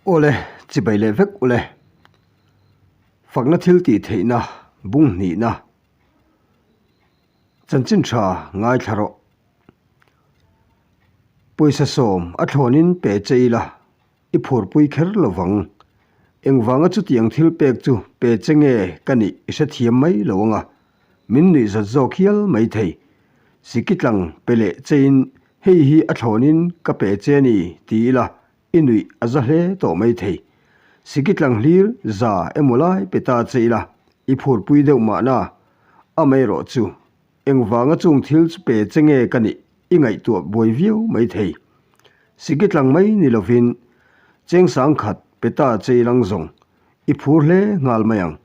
Awle, chibai leh vek ule. Fakna thil tih theihna bung hnihna chanchin tha ngaithla rawh. Pawisa sawm a thlawnin pe che ila i phurpui kher lo vang. Engvanga chutiang thil pek chu pe che nge ka nih i hrethiam mai lo anga, min nuih zat zawk hial mai thei. Siki tlang pe leh chein hei hi a thlawnin ka pe che a ni ti ila i nuih a za hle tawh mai thei. Siki tlang hlir za emaw lai pe ta che ila i phurpui deuh mahna, amaherawh chu Engvanga chung thil chu pe che nge ka nih i ngaihtuah buai viau mai thei. Siki tlang mai ni lovin cheng sang khat pe ta che i lang zawng i phur hle nghal mai ang.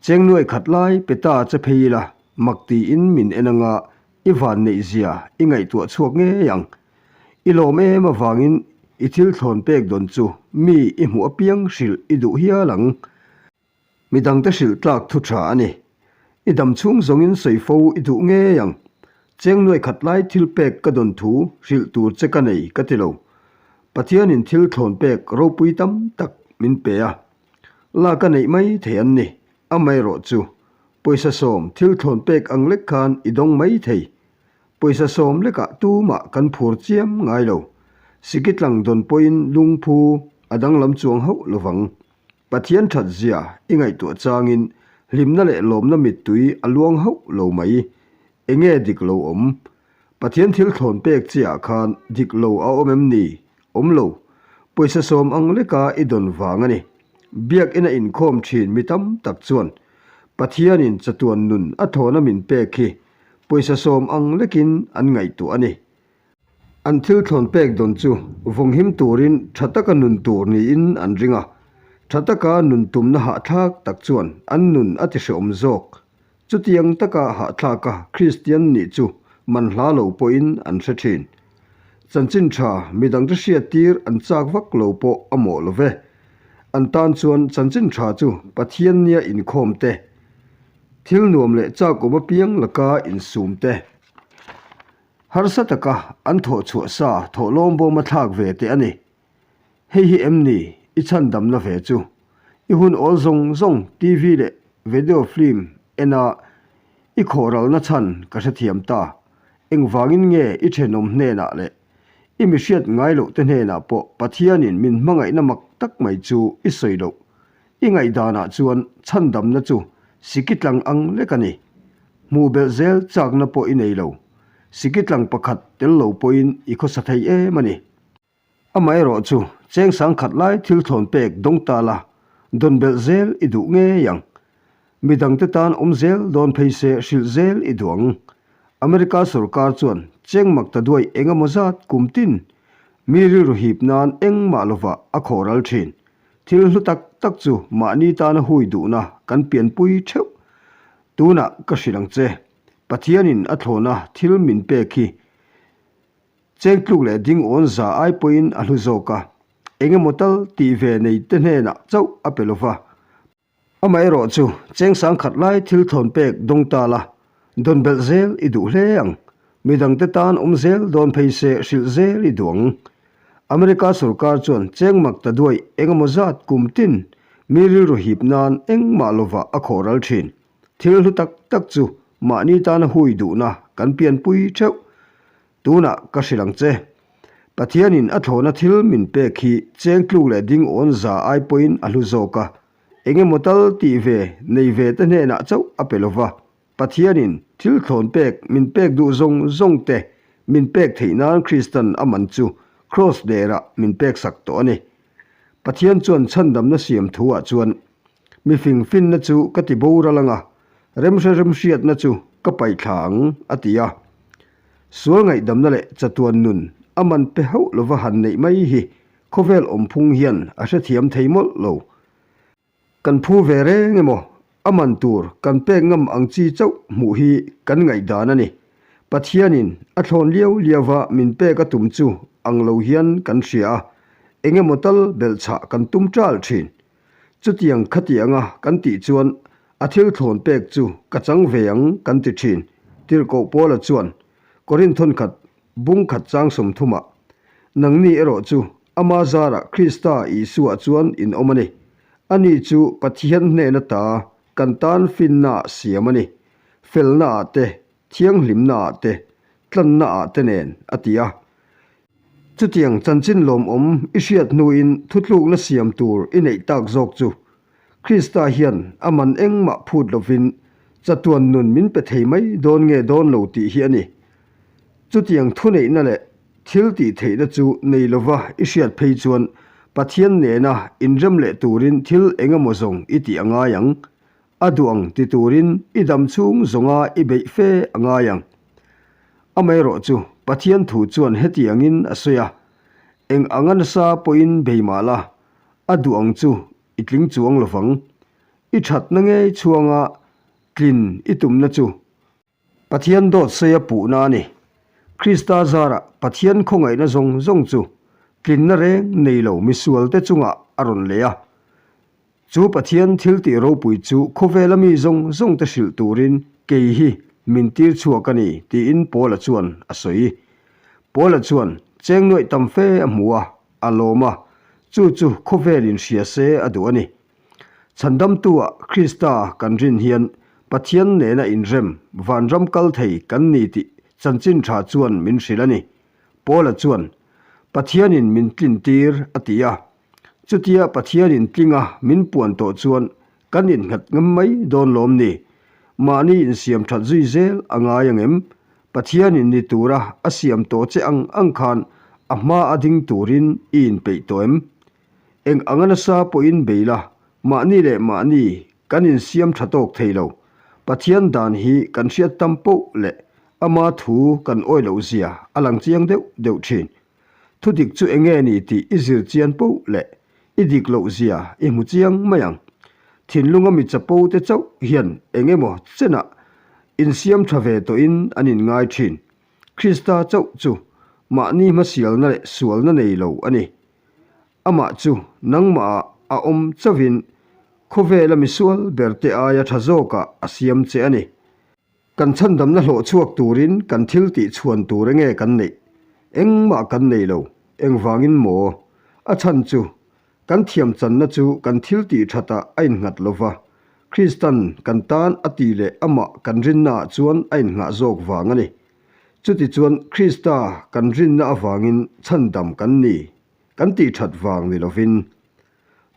Cheng nuai khat lai pe ta che phei ila mak tiin min en anga i van neih zia i ngaihtuah chhuak ngei ang. I lawm em avangin i thil thlawn pek dawn chu mi i hmuh apiang hrilh i duh hial ang. Midangte hrilh tlak thu tha a ni. I dam chhung zawngin sawi fo i duh ngei ang. Cheng nuai khat lai thil pek ka dawn thu hrilh tur che ka nei ka ti lo. Pathianin thil thlawn pek ropui tam tak min pe a. Lak a neih mai thei an ni. Amaherawh chu, pawisa sawm thil thlawn pek ang lek khan i dawng mai thei. Pawisa sawm lekah tumah kan phur chiam ngai lo. Sikitlang dawn pawhin lungphu a danglam chuang hauh lovang. Pathian that zia i ngaihtuah changin hlimna leh lawmna mittui a luang hauh lo mai. Enge dik lo awm? Pathian thil thlawn pek che ah khan dik lo a awm em ni? Awm lo. Pawisa sawm ang leka i dawn vang a ni. Biakina inkhawm thin mi tam tak chuan Pathianin chatuan nun a thawna min pek hi pawisa sawm ang lekin an ngaihtuah a ni. An thil thlawn pek dawn chu vawnghim turin tha taka nun tur niin an ring a, tha taka nun tumna hahthlak tak chuan an nun a ti hreawm zawk. Chutiang taka hahthlaka Kristian nih chu man hla lo pawhin an hre thin. Chanchin tha midangte hriattir an chak vak lo pawh a mawh lo ve. An tan chuan chanchin tha chu Pathian nia inkhawm te, thil nuam leh chakawm apiang laka insum te, Harsa taka an thawh chhuah sa thawh lawm bawm a thlak ve teh a ni. Hei hi em ni i chhandamna ve chu? I hun awl zawng zawng TV leh video film en a i khawhralna chhan ka hrethiam ta. Engvangin nge i thenawm hnenah leh i mi hriat ngai loh te hnenah pawh Pathianin min hmangaihna mak tak mai chu i sawi loh? I ngaihdanah chuan chhandamna chu siki tlang ang lek a ni. Hmuh belh zel chakna pawh i nei lo. Siki tlang pakhat tel lo pawhin i khawsa thei em a ni. Amaherawh chu cheng sangkhat lai thil thlawn pek dawng ta la, dawn belh zel i duh ngei ang. Midangte tan awm zel dawn phei se hrilh zel i duh ang. America sorkar chuan cheng mak ta duai eng emaw zat kum tin mi rilru hip nan engmah lovah a khawhral thin. Thil hlu tak tak chu mahni tana hui duhna kan pianpui theuh. Tunah ka hrilh ang che, Pathianin a thlawna thil min pek hi cheng tluk leh ding awn za ai pawhin a hlu zawk a, eng emaw tal tih ve nei te hnenah chauh a pe lova. Amaherawh chu cheng sangkhat lai thil thlawn pek dawng ta la, dawn belh zel i duh hle ang. Midangte tan awm zel dawn phei se hrilh zel i duh ang. America sorkar chuan cheng mak ta duai eng emaw zat kum tin mi rilru hip nan engmah lovah a khawh ral thin. Thil hlu tak tak chu mahni tana hui duhna kan pianpui theuh. Tunah ka hrilh ang che. Pathianin a thlawhna thil min pek hi cheng tluk leh ding awn za ai pawhin a hlu zawk a. Eng emaw tal tih ve, nei ve te hnenah chauh a pe lo va. Pathianin thil thlawn pek min pek duh zawng zawng te min pek theih nan Kristan a man chu Kraws derah min pek sak tawh a ni. Pathian chuan chhandamna siam thu ah chuan mi fing finna chu ka ti boral anga, remhre remhriatna chu ka paihthla ang a ti a. Sual ngaihdamna leh chatuan nun a man pe hauh lova han neih mai hi khawvel awmphung hian a hrethiam thei mawlh lo. Kan phu ve reng emaw a man tur kan pek ngam ang chi chauh hmuh hi kan ngaihdan a ni. Pathianin a thlawn liau liauva min pek a tum chu ang lo hian kan hria a, eng emaw tal belhchhah kan tum ṭal ṭhin. Chutiang khatianga kan tih chuan a thil thlawn pek chu ka chang ve ang kan ti thin, Tirhkoh Paula chuan Korinth thawnkhat bung khat chang 30 ah, Nangni erawh chu Ama zarah Krista Isua chuan in awm a ni. Ani chu Pathian hnen ata kan tan finnaah siam a ni. Felnaah te, thianghlimnaah te, tlannaah te nen, a ti a. Chutiang chanchin lawmawm i hriat hnuin thutlukna siam tur i neih tak zawk chu Krista hian a man engmah phut lovin chatuan nun min pe thei mai dawn nge dawn lo tih hi a ni. Chutiang thuneihna leh thil tih theihna chu nei lova i hriat phei chuan Pathian nena inrem leh turin thil eng emaw zawng i tih a ngai ang. A duh ang ti turin i dam chhung zawnga i beih fe a ngai ang. Amaherawh chu Pathian thu chuan hetiangin a sawi a, Eng anga nasa pawhin bei mah la, a duh ang chu i tling chuang lovang. I thatna ngei chhuanga tlin i tumna chu Pathian dawt sawi a puhna a ni. Krista zarah Pathian khawngaihna zawng zawng chu tlinna reng nei lo misualte chungah a rawn lei a. Chu Pathian thiltih ropui chu khawvela mi zawng zawngte hrilh turin kei hi min tir chhuak a ni tiin Paula chuan a sawi. Paula chuan cheng nuaih tam fe a hmu a, a lawm a, chu chu khawvelin hria se a duh a ni. Chhandamtu-ah Krista kan rin hian Pathian nena inrem vanram kal thei kan ni tih chanchin tha chuan min hrilh a ni. Paula chuan, Pathianin min tlintir a ti a. Chutia Pathianin tlinga min puan tawh chuan kan innghat ngam mai dawn lawm ni? Mahni insiam that zui zel a ngai ang em? Pathianin ni tura a siam tawh che ang ang khan a hma a ding turin i inpeih tawh em? Eng anga nasa pawhin bei la, mahni leh mahni kan insiam tha tawk thei lo. Pathian dan hi kan hriat tam poh leh ama thu kan awi loh zia a lang chiang deuh deuh thin. Thudik chu enge ni tih i zir chian poh leh i dik loh zia i hmu chiang mai ang. Thinlunga mi chapo te chauh hian eng emaw chenah insiam tha ve tawhin an inngai thin. Krista chauh chu mahni hmasialna leh sualna nei lo a ni. Amah chu nangmahah a awm chauhin khawvela misual berte aia tha zawkah a siam che a ni. Kan chhandamna hlawh chhuak turin kan thil tih chhuan tur enge kan neih? Engmah kan nei lo. Engvangin maw? A chhan chu kan thiamchanna chu kan thil tih thatah a innghat lo va, Kristan kan tan a tih leh amah kan rinnaah chuan a innghah zawk vang a ni. Chutichuan Krista kan rinna avangin chhandam kan ni. Kan tih that vang ni lovin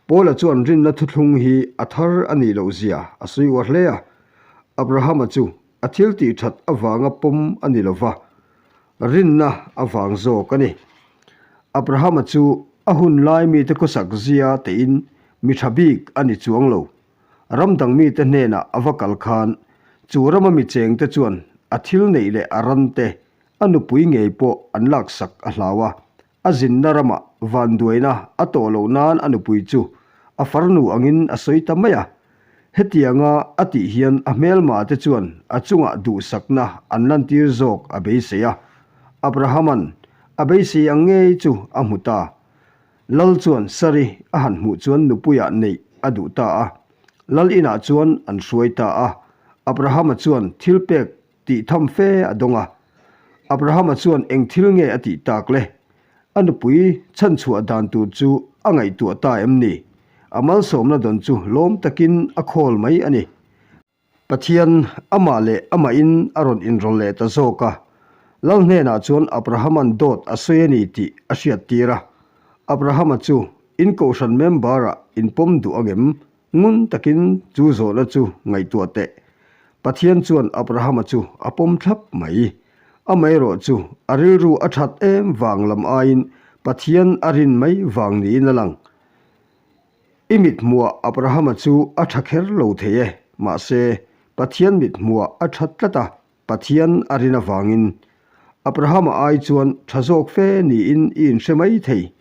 Paula chuan rinna thuthlung hi a thar a nih loh zia a sawi uar hle a. Abrahama chu a thil tih that avanga pawm a ni lova, rinna avang zawk a ni. Abrahama chu a hun lai mite khawsak zia tein mi tha bik a ni chuang lo. Ram dang mite hnenah a va kal khan chu rama mi chengte chuan a thil neih leh a rante a nupui ngei pawh an laksak a hlau a. A zinna ramah vanduaina a tawh loh nan a nupui chu a farnu angin a sawi ta mai a. Hetianga a tih hian a hmelma te chuan a chungah duhsakna an lantir zawk a beisei a. Abrahama'n a beisei ang ngei chu a hmu ta. Lal chuan Sari a han hmuh chuan nupuiah neih a duh ta a. Lal inah chuan an hruai ta a. Abrahama chuan thilpek Tih tham fe a dawng a. Abrahama chuan eng thil nge a tih tak le? A nupui chhanchhuah dan tur chu a ngaihtuah ta em ni? A malsawmna dawn chu lawm takin a khawl mai a ni. Pathian amah leh amahin a rawn inrawlh leh ta zawk a. Lal hnenah chuan Abrahama'n dawt a sawi a ni tih a hriattir a. Abrahama chu in kohhran member-ah inpawm duh angem? Ngun takin chu zawhna chu ngaihtuah teh. Pathian chuan Abrahama chu a pawm thlap mai. Amaherawh chu a rilru a that em vang lam aiin Pathian a rin mai vang niin a lang. I mithmuah Abrahama chu a tha kher lo thei e, mahse Pathian mithmuah a tha tlat a, Pathian a rin avangin. Abrahama ai chuan tha zawk fe niin i inhre mai thei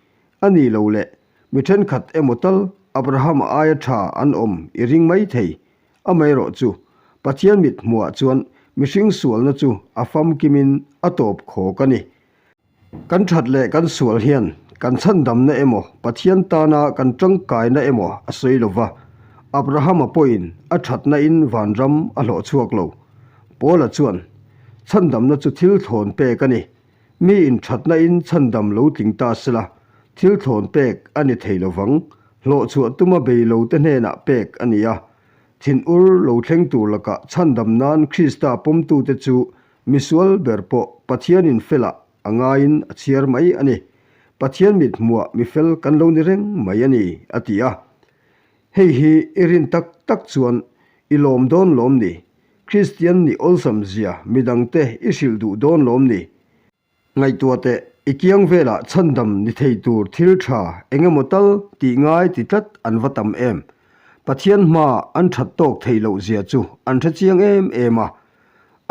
a ni lo le, mi thenkhat emaw tal Abrahama aia tha an awm i ring mai thei. Amaherawh chu, Pathian mit hmuhah chuan mihring sualna chu a famkimin a tawp khawk a ni. Kan that leh kan sual hian kan chhandamna emaw Pathian tana kan tangkaina emaw a sawi lo va, Abrahama pawhin a thatna in vanram a hlawh chhuak lo. Paula chuan, Chhandamna chu thil thlawn pek a ni. Mi inthatna in chhandam lo tling ta sela, Thil thlawn pek a ni thei lovang, hlawh chhuah tuma bei lo te hnenah pek a ni a. Thinur lo thleng tur lakah chhandam nan Krista pawmtute chu misual ber pawh Pathianin felah a ngaiin a chhiar mai a ni. Pathian mit hmuah mifel kan lo ni reng mai a ni, a ti a. Hei hi i rin tak tak chuan i lawm dawn lawm ni? Kristian nih awlsam zia midangte i hrilh duh dawn lawm ni? Ngaihtuah teh, i kiang velah chhandam ni thei tur thil tha eng emaw tal tih ngai ti tlat an va tam em? Pathian hma an that tawk theih loh zia chu an hre chiang em em a.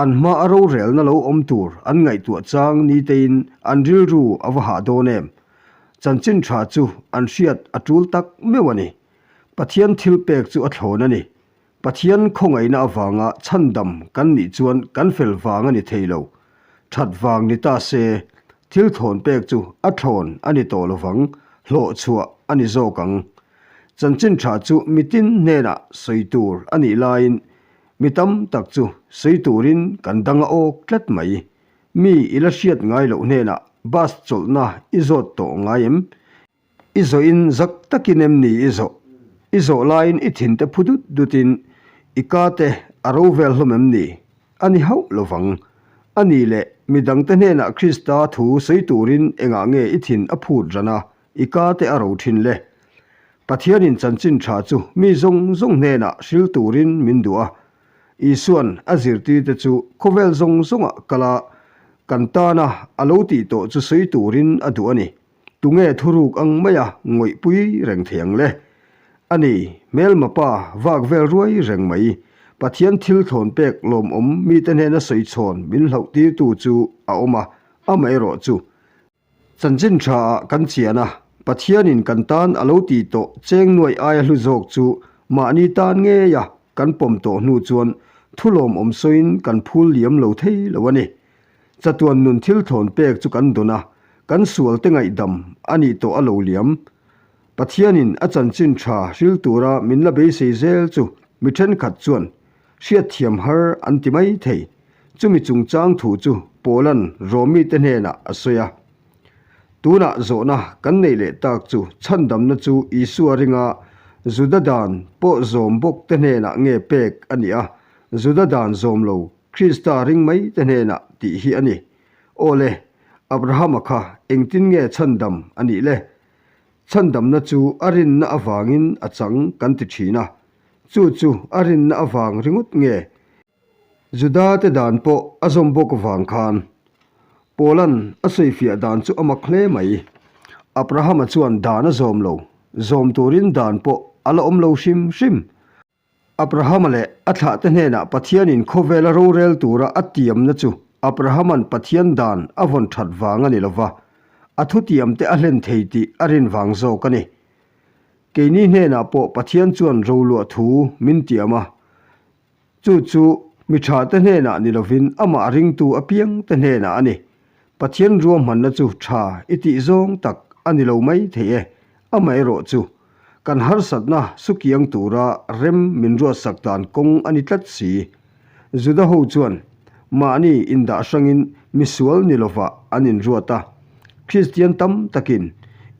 An hma a rorelna lo awm tur an ngaihtuah chang ni tein an rilru a va hah dawn em? Chanchin tha chu an hriat a tul tak meuh a ni. Pathian thil pek chu a thlawn a ni. Pathian khawngaihna avanga chhandam kan nih chuan kan fel vang a ni thei lo. That vang ni ta se, thil thawn pek chu a thlawn a ni tawh lovang, hlawh chhuah a ni zawk ang. Chanchin tha chu mitin hnenah sawi tur a nih laiin mi tam tak chu sawi turin kan dang a awk tlat mai. Mi i la hriat ngai loh hnenah bus chawlhna i zawt tawh ngai em? I zawhin zak takin em ni i zawh? I zawh laiin i thinte phu dut dutin i ka te a ro vel hlawm em ni? A ni hauh lovang. A ni leh, mi dangte hnenah Krista thu sawi turin engah nge i thin a phut ran a, i ka te a ro thin le? Pathianin chanchin tha chu mi zawng zawng hnenah hril turin min duh a. Isuan a zirtirte chu khawvel zawng zawngah kal a, kan tana a lo tih tawh chu sawi turin a duh a ni. Tunge thuruk ang maia ngawihpui reng thei ang le? A ni, hmelma pa vak vel ruai reng mai. Pathian thil thlawn pek lawmawm mite hnena sawi chhawn min hlauh tirtu chu a awm a, amaherawh chu chanchin tha ah kan chian a, Pathianin kan tan a lo tih tawh cheng nuaih aia hlu zawk chu mahni tan ngeia kan pawm tawh hnu chuan thu lawmawm sawiin kan phul liam lo thei lo a ni. Chatuan nun thil thlawn pek chu kan dawn a, kan sual te ngaihdam a nih tawh a lo liam. Pathianin a chanchin tha hril tura min la beisei zel chu mi thenkhat chuan hriatthiam har an ti mai thei. Chumi chungchang thu chu Paula'n Rawmite hnenah a sawi a. Tunah zawhna kan neih leh tak chu chhandamna chu Isua ringa Juda dan pawh zawm bawk te hnenah nge pek a nih a, Juda dan zawm lo Krista ring mai te hnenah tih hi a ni. Aw le, Abrahama kha engtin nge chhandam a nih le? Chhandamna chu a rinna avangin a chang kan ti thin a. Chu chu a rinna avang ringawt nge? Juda te dan pawh a zawm bawk vang khan. Paula'n a sawifiah dan chu a mak hle mai. Abrahama chuan dan a zawm lo, zawm turin dan pawh a la awm lo hrim hrim. Abrahama leh a thlahte hnenah Pathianin khawvela rorel tura a tiamna chu Abrahama'n Pathian dan a vawn that vang a ni lova, a thutiamte a hlen thei tih a rin vang zawk a ni. Keini hnenah pawh Pathian chuan roluah thu min tiam a, chu chu mi thate hnenah ni lovin amah ringtu apiangte hnenah a ni. Pathian ruahmanna chu tha i tih zawng tak a ni lo mai thei e, amaherawh chu kan harsatna sukiang tura rem min ruatsak dan kawng a ni tlat si. Juda ho chuan mahni indah hrangin misual ni lovah an inruat a. Kristian tam takin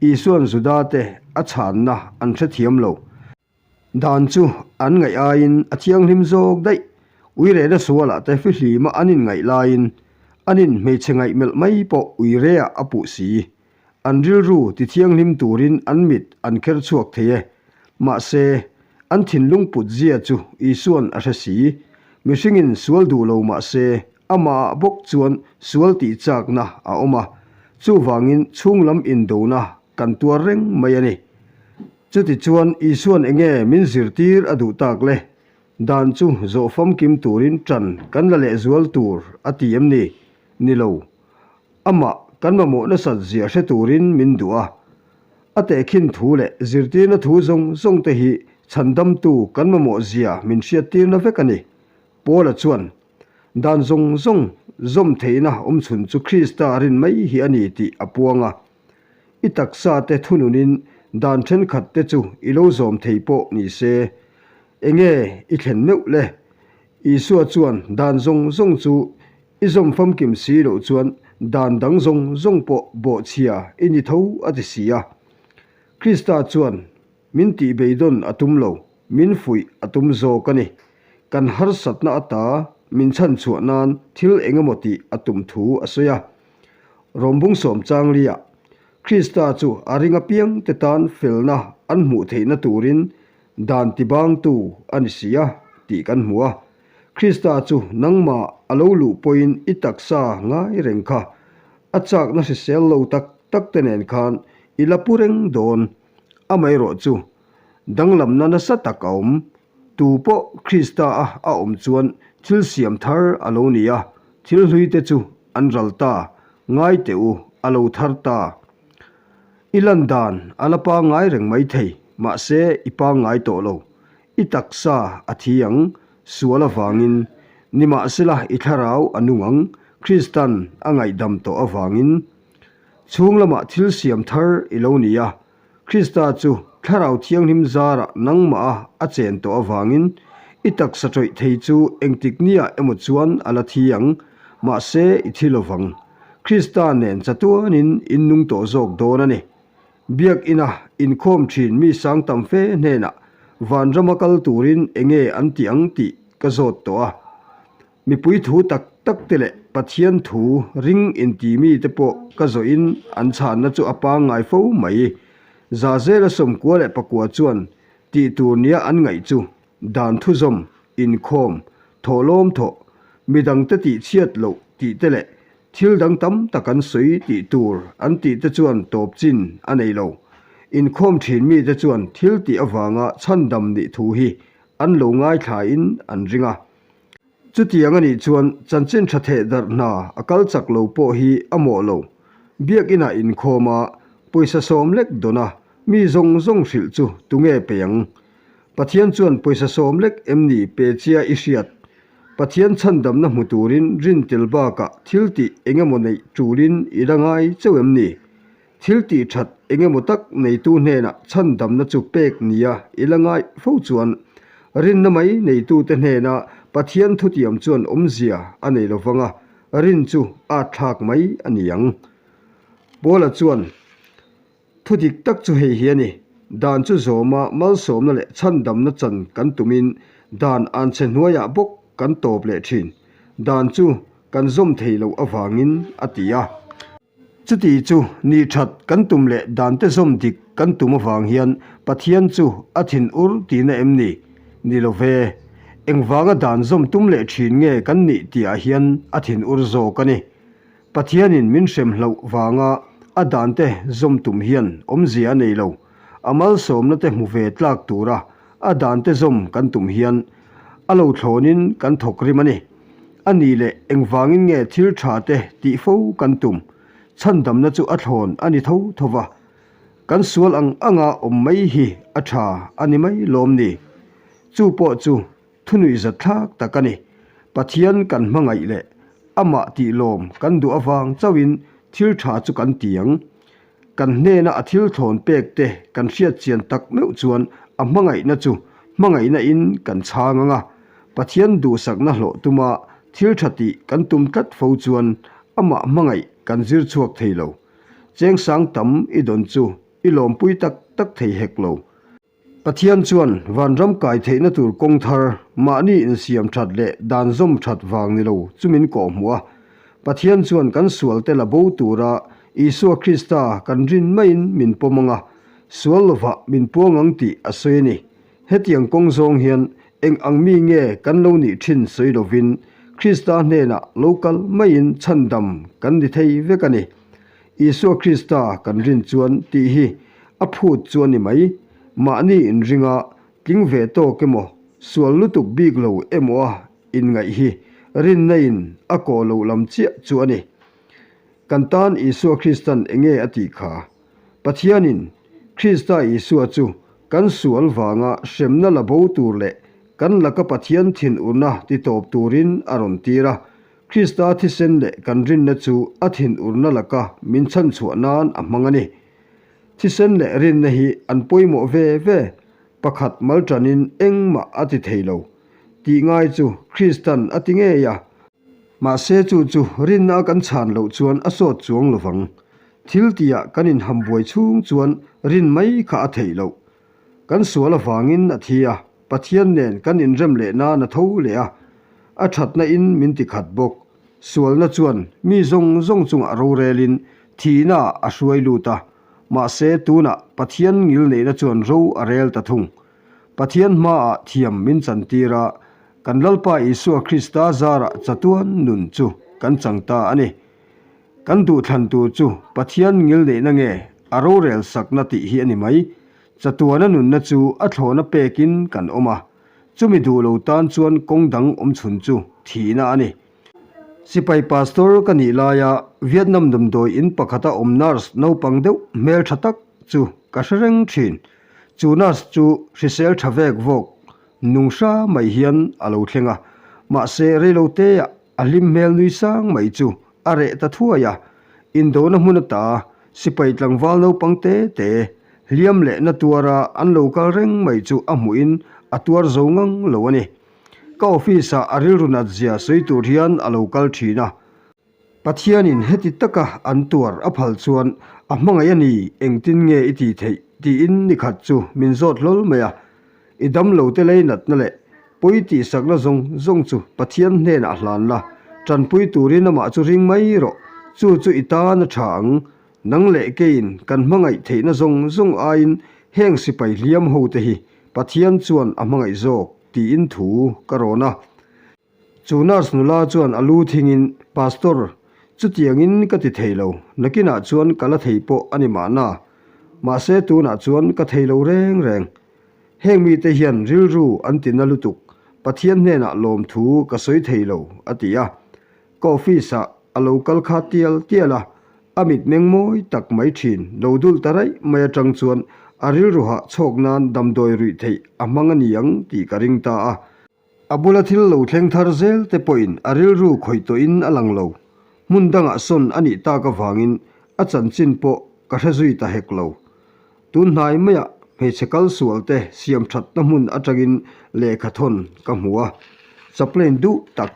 Isua'n Juda te a chhanna an hrethiam lo. Dan chu an ngaih aiin a thianghlim zawk daih. Uirehna sualah te fihlima an inngaih laiin an in hmeichhe ngaih melh mai pawh uireah a puh si. An rilru ti thianghlim turin an mit an kher chhuak thei e. Mahse, an thinlung put zia chu Isua'n a hre si. Mihringin sual duh lo mahse, amahah bawk chuan sual tih chakna a awm a. Chuvangin chhunglam indona kan tuar reng mai a ni. Chutichuan, Isua'n enge min zirtir a duh tak le? Dan chu zawh famkim turin ṭan kan la lehzual tur a ti em ni? Ni lo. Amah kan mamawh nasat zia hre turin min duh a. A tehkhin thu leh zirtirna thu zawng zawng te hi chhandamtu kan mamawh zia min hriattirna vek a ni. Paula chuan, Dan zawng zawng zawm theihna awmchhun chu Krista rin mai hi a ni tih a puang a. I taksa te thununin dan thenkhat te chu i lo zawm thei pawh ni se, enge i thlen meuh le? Isua chuan dan zawng zawng chu i zawm famkim si loh chuan dan dang zawng zawng pawh bawhchhia i ni tho a ti si a. Krista chuan min tihbeidawn a tum lo, min fuih a tum zawk a ni. Kan harsatna ata min chhanchhuah nan thil engemaw tih a tum thu a sawi a. Rawmbung sawm changlia Krista chu a ring apiang te tan felna an hmuh theihna turin dan tibangtu a ni si a tih kan hmu a. Krista chu nangmah a lo luh pawhin i taksa ngai reng kha a chakna hrisel lo tak tak te nen khan i la pu reng dawn. Amaherawh chu danglamna nasa tak a awm. Tu pawh Krista a a awm chuan thil siam thar a lo ni a, thil hlui te chu an ral ta, ngai teh u, a lo thar ta. I lan dan a la pangngai reng mai thei, mahse i pangngai tawh lo. I taksa a thi ang, sual avangin, nimahsela i thlarau a nung ang, Kristan a ngaihdam tawh avangin. Chhung lamah thil siam thar i lo ni a, Krista chu Thlarau Thianghlim zarah nangmah a a chen tawh avangin i taksa tawih thei chu engtik nia emaw chuan a la thi ang, mahse i thi lovang. Krista nen chatuanin in nung tawh zawk dawn a ni. Biakina inkhawm thin mi sang tam fe hnenah vanrama kal turin enge an ti ang tih ka zawt tawh a. Mipui thu tak tak te leh Pathian thu ring inti mi te pawh ka zawhin an chhanna chu a pangngai fo mai. Zazela sawmkua leh pakua chuan tih tur nia an ngaih chu dan thuzawm, inkhawm, thawhlawm thawh, midangte tihchhiat loh tih te leh thil dang tam tak an sawi tih tur an tih te chuan tawp chin a nei lo. Inkhawm thin mi te chuan thil tih avanga chhandam nih thu hi an lo ngaithlain an ring a. Chutiang a nih chuan chanchin tha theh darh hna a kal chak lo pawh hi a mawh lo. Biakinah inkhawm a, pawisa sawm lek dawn a, mi zawng zawng hrilh chu tunge pe ang? Pathian chuan pawisa sawm lek em ni pe chia i hriat? Pathian chhandamna hmu turin rin tel bakah thil tih engemaw neih tulin i la ngai chauh em ni? Thil tih that engemaw tak neitu hnenah chhandamna chu pek nia i la ngai fo chuan rinna mai neitute hnena Pathian thutiam chuan awmzia a nei lo vang a, rin chu a thlak mai a ni ang. Paula chuan, Thu dik tak chu hei hi a ni, dan chu zawma malsawmna leh chhandamna chan kan tumin dan anchhe hnuaiah bawk kan tawp leh thin. Dan chu kan zawm thei loh avangin, a ti a. Chuti chu ni that kan tum leh dante zawm dik kan tum avang hian Pathian chu a thin ur tihna em ni? Ni lo ve. Engvanga dan zawm tum leh thin nge kan nih tihah hian a thin ur zawk a ni. Pathianin min hrem hlauh vanga a dante zawm tum hian awmzia a nei lo. A malsawmna te hmu ve tlak tura a dante zawm kan tum hian a lo thlawnin kan thawk rim a ni. A nih leh engvangin nge thil tha te tih fo kan tum? Chhandamna chu a thlawn a ni tho tho va. Kan sual ang anga awm mai hi a tha a ni mai lawm ni? Chu pawh chu thunuih zatthlak tak a ni. Pathian kan hmangaih leh amah tih lawm kan duh avang chauhin thil tha chu kan ti ang. Kan hnena a thil thlawn pek te kan hriat chian tak meuh chuan a hmangaihna chu hmangaihna in kan chhang ang a, Pathian duhsakna hlawh tuma thil tha tih kan tum tlat fo chuan amah hmangaih kan zir chhuak thei lo. Chengsang tam i dawn chu i lawmpui tak tak thei hek lo. Pathian chuan vanram kai theihna tur kawng thar, mahni insiam that leh dan zawm that vang ni lo chu min kawhhmuh a. Pathian chuan kan sualte la bo tura Isua Krista kan rin maiin min pawm ang a, sual lovah min puang ang tih a sawi a ni. Hetiang kawng zawng hian eng ang mi nge kan lo nih thin sawi lovin Krista hnenah lo kal maiin chhandam kan ni thei vek a ni. Isua Krista kan rin chuan tih hi a phut chu a ni mai. Mahni inringa tling ve tawk emaw, sual lutuk bik lo emaw a inngaih hi rinna in a kawh loh lam chiah chu a ni. Kan tan Isua Kristan enge a tih kha? Pathianin Krista Isua chu kan sual vanga hremna la bo tur leh kan laka Pathian thinurna titawp turin a rawn tir a, Krista thisen leh kan rinna chu a thinurna laka min chhanchhuah nan a hmang a ni. Thisen leh rinna hi an pawimawh ve ve, pakhat mal tanin engmah a ti thei lo. Tih ngai chu Kristan a ti ngei a. Mahse chu chu rinna a kan chhan loh chuan a sawt chuang lovang. Thil tihah kan inhambuai chhung chuan rin mai kha a theih loh. Kan sual avangin a thi a, Pathian nen kan inrem leh nan a tho leh a, a thatna in min ti khat bawk. Sualna chuan mi zawng zawng chungah rorelin thihna ah a hruai lut a, mahse tunah Pathian ngilneihna chuan ro a rel ta thung. Pathian hmaah thiam min chantir a, kan Lalpa Isua Krista zarah chatuan nun chu kan chang ta a ni. Kan duhthlan tur chu Pathian ngilneihna nge a rorel sakna tih hi a ni mai. Chatuana nunna chu a thlawhna pekin kan awm a, chumi duh lo tan chuan kawng dang awm chhun chu thihna a ni. Sipai pastor ka nih laia Vietnam damdawi in pakhata awm nurse naupang deuh hmeltha tak chu ka hre reng thin. Chu nurse chu hrisel tha vek vawk nung hra mai hian a lo thleng a, mahse reiloteah a hlim hmel nui sang mai chu a reh ta thuai a, indona hmun ata sipai tlangval naupang te te hliam leh na tuara an lo kal reng mai chu a hmuhin a tuar zo ngang lo a ni. Ka office ah a rilru nat zia sawi tur hian a lo kal thin a. Pathianin heti taka an tuar a phal chuan a hmangaih a ni engtin nge i tih theih tiin nikhat chu min zawt hlawl mai a. I damlo te lei natna leh pawi tihsakna zawng zawng chu Pathian hnenah hlan la, tanpui turin amah chu ring mai rawh, chu chu i tan a tha ang. Nang leh keiin kan hmangaih theihna zawng zawng aiin heng sipai hliam ho te hi Pathian chuan a hmangaih zawk tiin thu ka rawn a. Chu nurse nula chuan a lu thingin, Pastor, chutiangin ka ti thei lo, nakinah chuan ka la thei pawh a ni mahna. Mahse tunah chuan ka thei lo reng reng. Heng mite hian rilru an ti na lutuk, Pathian hnenah lawmthu ka sawi thei lo, a ti a. Ka office-ah a lo kal kha tial tial a, a mitmeng mawi tak mai thin lo dul ta raih mai atang chuan a rilru hah chhawk nan damdawi ruih theih a hmang a ni ang tih ka ring ta a. A bula thil lo thleng thar zel te pawhin a rilru khawih tawhin a lang lo. Hmun dangah sawn a nih tak avangin a chanchin pawh ka hre zui ta hek lo. Tun hnai maiah hmeichhe kal sual te siam thatna hmun atangin lehkha thawn ka hmu a. Chaplain duh tak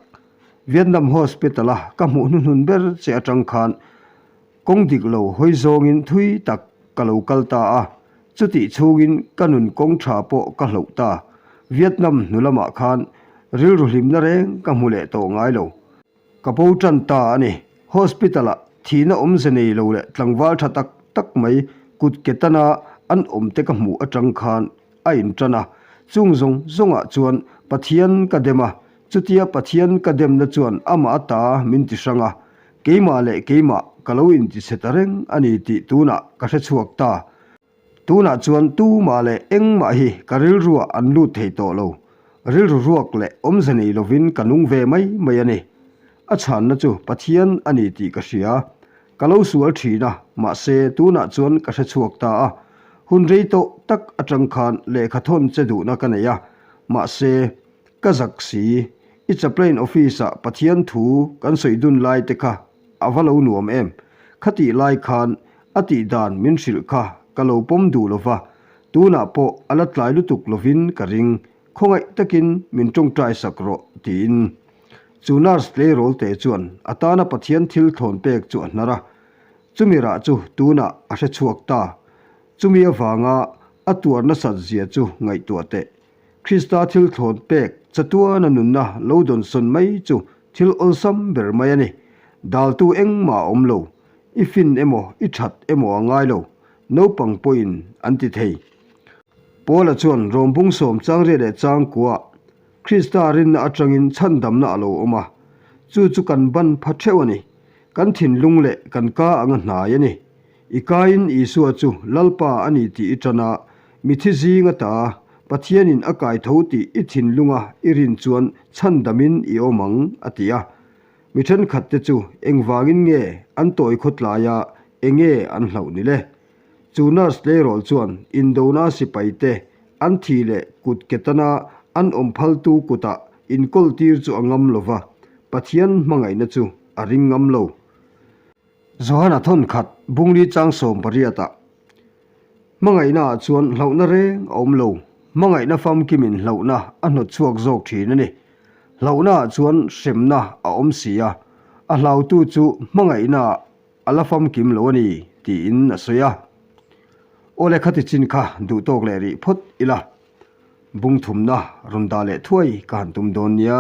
Vietnam Hospital-a ka hmuh hnuhnun ber che atang khan Kawng dik lo hawi zawngin thui tak ka lo kal ta a, chutih chhungin ka nun kawng tha pawh ka hloh ta. Vietnam hnu lamah khan rilru hlimna reng ka hmu leh tawh ngai lo. Ka bo tan ta a ni. Hospital-ah thihna awmze nei lo leh tlangval tha tak tak mai kut ke tana an awm te ka hmuh atang khan a intan a. Chung zawng zawngah chuan Pathian ka dem a, chutia Pathian ka demna chuan amah ata min ti hrang a, Keimah leh keimah ka lo intichhe ta reng a ni tih tunah ka hre chhuak ta. Tunah chuan tumah leh engmah hi ka rilruah an lut thei tawh lo. Rilru ruak leh awmze nei lovin ka nung ve mai mai a ni. A chhanna chu Pathian a ni tih ka hria. Ka lo sual thin a, mahse tunah chuan ka hre chhuak ta a. Hun rei tawh tak atang khan lehkha thawn che duhna ka nei a, mahse Ka zak si, i chaplain office ah Pathian thu kan sawi dun lai te kha a va lo nuam em? Khatih lai khan a tih dan min hrilh kha ka lo pawm duh lo va, tunah pawh a la tlai lutuk lovin ka ring, khawngaih takin min tawngtai sak rawh tiin. Chu nurse tleirawl te chuan a tana Pathian thil thlawn pek chu a hnar a, chumi rah chu tunah a hre chhuak ta. Chumi avanga a tuar nasat zia chu ngaihtuah teh. Krista thil thlawn pek chatuana nunna lo dawnsawn mai chu thil awlsam ber mai a ni. Daltu engmah a awm lo, i fin emaw i that emaw a ngai lo, naupang pawhin an ti thei. Paula chuan Rawmbung sawm changriat leh changkuaah Krista rinna atangin chhandamna a lo awm a, chu chu kan ban pha theuh a ni. Kan thinlung leh kan ka anga hnai a ni. I kaiin Isua chu Lalpa a ni tih i ṭan a, mithi zing ata Pathianin a kai tho tih i thinlunga i rin chuan chhandamin i awm ang, a ti a. Mi ṭhenkhatte chu engvangin nge an tawi khawtlaia enge an hlauh ni le? Chu nurse tleirawl chuan indona sipaite an thi leh kut ke tana an awm phaltu kutah inkawltir chu a ngam lo va, Pathian hmangaihna chu a ring ngam lo. Johana thawn khat Bungli chang 18 ah hmangaihna ah chuan hlauhna reng a awm lo, hmangaihna famkimin hlauhna a hnawt chhuak zawk thin a ni. Hlauhnaah chuan hremna a awm si a, a hlautu chu hmangaihnaah a la famkim lo a ni, tiin a sawi a. Aw le khati chin kha duh tawk leh rih phawt ila, bung thumna rawn dah leh thuai ka han tum dawn nia.